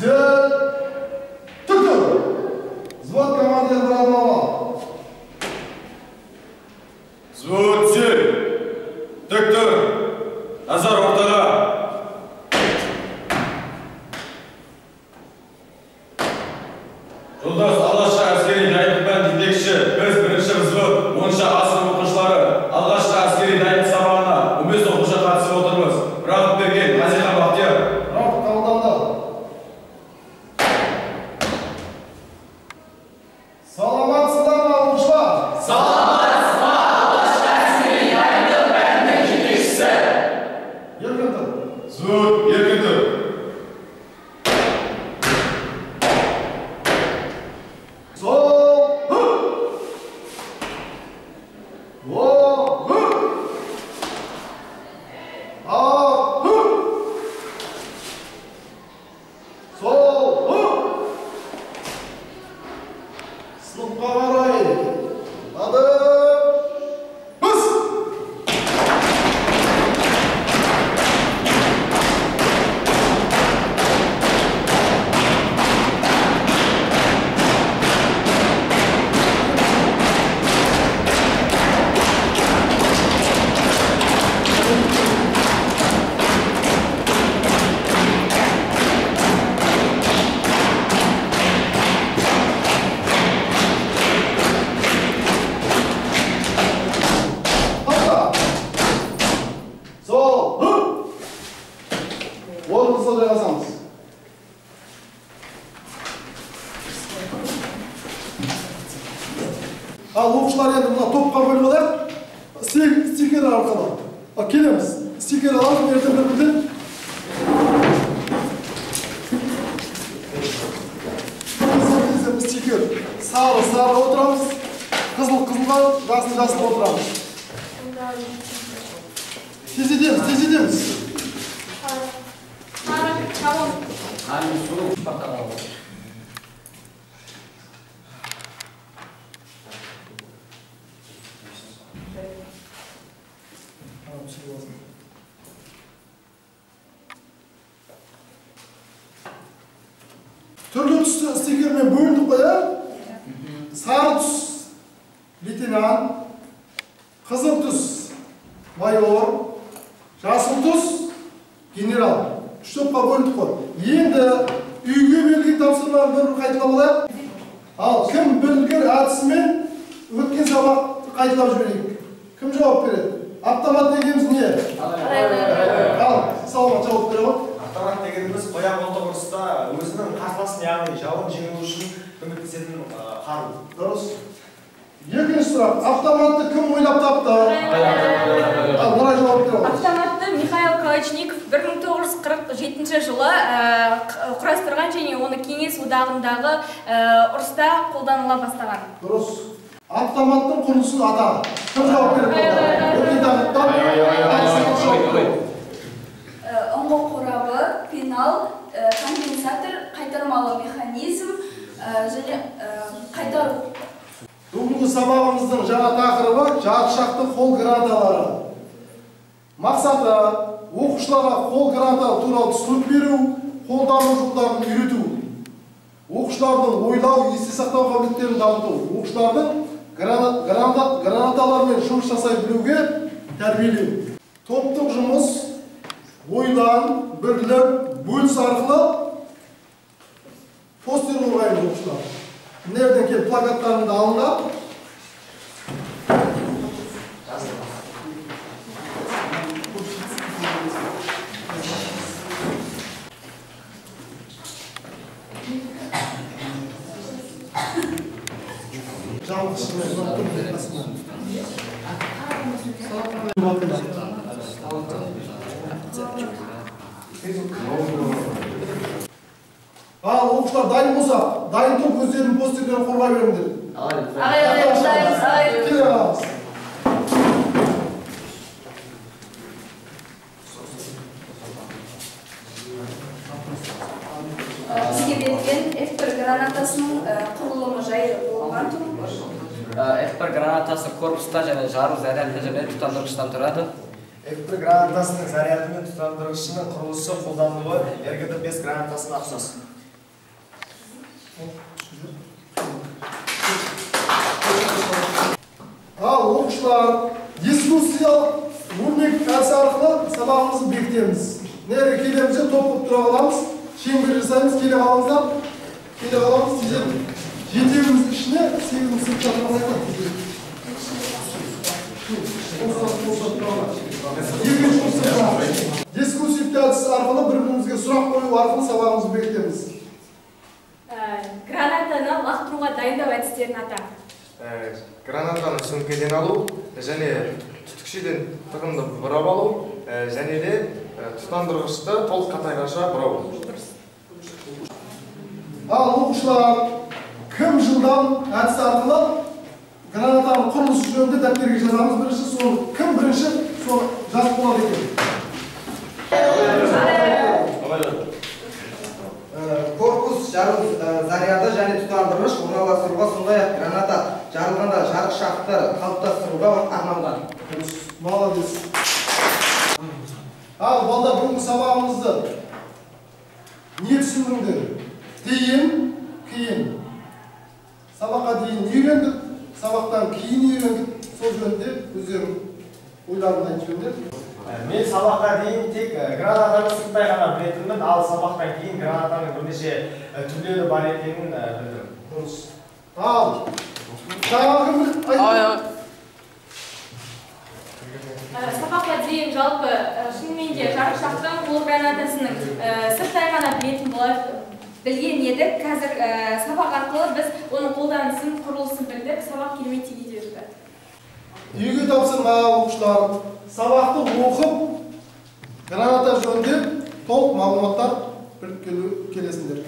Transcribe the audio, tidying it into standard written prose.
Түзел. Тік тұр. Взвод командир Браднова. Взвод түзел. Тік тұр. Назар ортаға. Жолдас алғашқы әскери дайындық пән жетекші, біз бірінші взвод, 10-шы А сынып оқушылары, алғашқы әскери дайындық сабағына 15 оқушы қатысып отырмыз. Рапорт берген Ғазихан Бақтияр. Рапорт қабылданды. Саламатсыздар ма, оқушылар? Саламатсыз ба, алғашқы әскери дайындық пәнінің жетекшісі? Еркін тұр. Взвод еркін тұр. Сол. О. А. Сол. Сыныпқа қарай. Адым. Бас. Тоқта. Сол. Орнымызға жайғасамыз. Ал оқушылар, енді мына топқа бөліп алайық. Стикер арқылы. Ал келеміз. Стикер аламыз ертең бір-бірден. Қызыл стикер. Сары сары отырамыз. Қызыл қызылға, жасыл жасыл отырамыз. Тездетеміз, тездетеміз. Түрлі түсті стикермен бөліндік қой, ә? Сары түс лейтенант, қызыл түс майор, жасыл түс генерал. Үш топқа бөліндік қой. Енді үйге берілген тапсырманы бір-бір қайталап алайық. Ал кім білгір әдісімен өткен сабақты қайталап жіберейік. Кім жауап береді? Автомат дегеніміз не? Ал, Саламат жауап бере ғой. Автомат дегеніміз қоян қолтық ұрыста өзінің қарсыласын, яғни жауын жеңу үшін көмектесетін қару. Дұрыс. Екінші сұрақ. Автоматты кім ойлап тапты? Ал, Нұрай жауап бере ғой. Автоматты Михаил Калашников 1947 жылы құрастырған және оны Кеңес одағындағы ұрыста қолданыла бастаған. Дұрыс. Автоматтың құрылысын ата. Кім жауап береді? Өткен тақырыптан жауап береді. Ұңғы қорабы, пенал, компенсатор, қайтармалы механизм және қайтару. Бүгінгі сабағымыздың жаңа тақырыбы жарықшақты қол гранаталары. Мақсаты оқушыларға қол граната туралы түсінік беру, қолдану жолдарын үйрету. Оқушылардың ойлау, есте сақтау қабілеттерін дамыту. Оқушылардың гранаталармен жұмыс жасай білуге тәрбиелеу. Топтық жұмыс, ойлан, бірлік, бөліс арқылы постер қорғаймыз оқушылар. Мына жерден келіп плакаттарыңды алыңдар. Ал оқушылар дайын болса, дайын топ өздерінің постерлерін қорғай беріңдер. Ағай, дайынбыз, ағай. Келе аламыз. Бізге берілген F1 гранатасының құрылымы жайлы болған. F1 гранатасы корпустан және жару заряды және тұтандырғыштан тұрады. F1 гранатасының заряды мен тұтандырғышының құрылысы қолданылуы РГД-5 гранатасына ұқсас. Ал оқушылар, дискуссиялық өрнек әдісі арқылы сабағымызды бекітеміз. Неге келеміз де топ болып тұра қаламыз, шеңбер жасаймыз, келе қаламыздар, келе қаламыз, тезірек жетеуіміз ішіне, сегізіміз сыртқа тұрғызайық. Дискуссивті әдіс арқылы бір-бірімізге сұрақ қою арқылы сабағымызды бекітеміз. Гранатаны лақтыруға дайындау әдістерін ата. Гранатаны сөмкеден алу және түтікшеден тығынды бұрап алу және де тұтандырғышты толық қатайғанша бұрау. Ал оқушылар, кім жылдам әдіс арқылы гранатаның құрылысы жөнінде дәптерге жазамыз бірінші, соны кім бірінші соны жазып болады екен. Корпус жарылу заряды және тұтандырғыш орналастыруға, сондай-ақ граната жарылғанда жарықшақты қалыптастыруға арналған. Дұрыс, молодец. Ал балдар, бүгінгі сабағымызды не түсіндіңдер? Дейін, кейін. Сабаққа дейін не үйрендік, сабақтан кейін не үйрендік, сол жөнінде өздерің ойларыңды айтып жіберіңдер. Мен сабаққа дейін тек гранатаны сырттай ғана білетінмін, ал сабақтан кейін гранатаның бірнеше түрлері бар екенін білдім. Дұрыс. Ал, тағы кім айтты? Сабаққа дейін жалпы шынымен де жарықшақтың қол гранатасының сырттай ғана білетін білген едік. Қазір сабақ арқылы біз оның қолданысын, құрылысын білдік. Сабақ керемет тиімді өтті. Үйге тапсырма, оқушылар, сабақты оқып, граната жөнінде толық мағлұматтар біліп келесіңдер.